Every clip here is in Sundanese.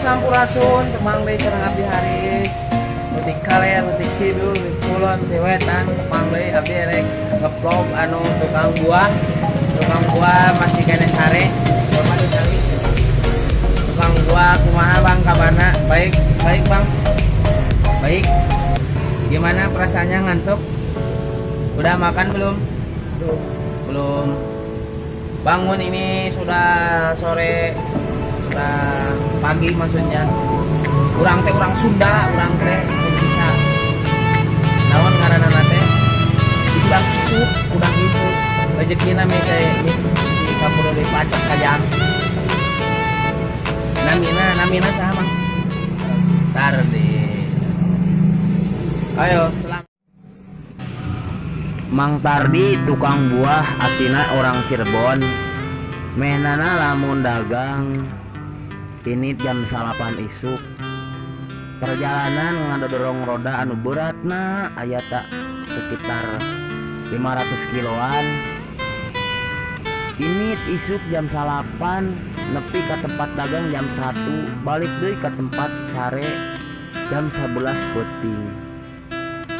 Sampurasun, tepang deui sareng abdi Haris. Nu ti kaler, nu ti kidul, nu ti kulon, ti wetan, tepang deui abdi erek ngevlog anu tukang buah. Tukang buah masih keneh sare. Coba dicari. Tukang buah, kumaha, Bang, kabarna? Baik, baik, Bang. Baik. Gimana perasaannya, ngantuk? Udah makan belum? Belum. Belum. Bangun ini sudah sore, sudah pagi maksudnya. Urang teh urang Sunda, urang teh kudu bisa. Naon ngaranna teh? Urang isuk, urang isuk. Rezekina mah saya di kapur dipacok kajang. Namina, namina saha, Mang? Tardi. Ayo, selamat. Mang Tardi tukang buah aslina orang Cirebon. Mehnana lamun dagang ini jam 9 isuk. Perjalanan ngadodorong roda anu beratna aya tak sekitar 500 kiloan. Ini isuk jam 9 nepi ke tempat dagang jam 1, balik deui ke tempat sare jam 11 peuting.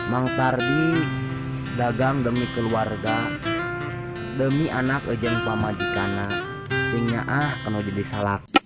Mang Tardi dagang demi keluarga, demi anak jeung pamajikanna, sing nyaah kanu jadi salaki.